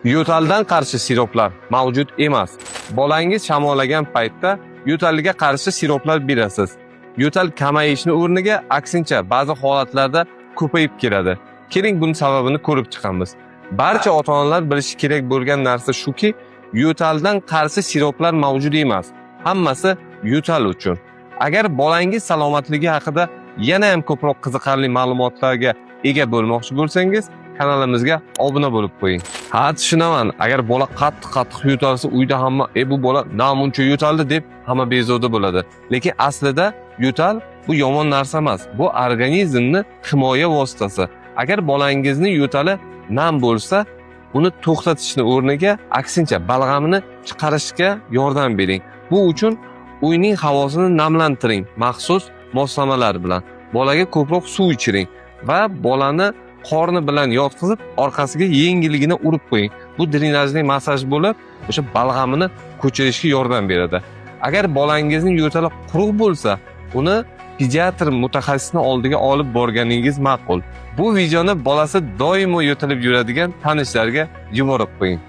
Yo'taldan qarshi siroplar mavjud emas. Bolangiz shamollagan paytda yo'talga qarshi siroplar berasiz. Yo'tal kamayishni o'rniga, aksincha, ba'zi holatlarda ko'payib keladi. Keling, buni sababini ko'rib chiqamiz. Barcha ota-onalar bilishi kerak bo'lgan narsa shuki, yo'taldan qarshi siroplar mavjud emas. Hammasi yo'tal uchun. Agar bolangiz salomatligi haqida yana ham ko'proq qiziqarli ma'lumotlarga ega bo'lmoqchi bo'lsangiz, kanalimizga obuna bo'lib qo'ying. Ha, tushunaman. Agar bola qattiq-qattiq yo'talsa, uyda hamma "E, bu bola namuncha yo'taldi" deb hamma bezovta bo'ladi. Lekin aslida yo'tal bu yomon narsa emas. Bu organizmni himoya vositasi. Agar bolangizni yo'tali nam bo'lsa, uni to'xtatishni o'rniga, aksincha, balg'amini chiqarishga yordam bering. Bu uchun uyning havosini namlantiring maxsus moslamalar bilan. Bolaga ko'proq suv ichiring va bolani qorni bilan yotqizib, orqasiga yengilgina urib qo'ying. Bu drenajli massaj bo'lib, o'sha balg'amini ko'chirishga yordam beradi. Agar bolangizning yo'tali quruq bo'lsa, uni pediatr mutaxassisni oldiga olib borganingiz ma'qul. Bu videoni bolasi doimo yo'talib yuradigan tanishlarga yuborib qo'ying.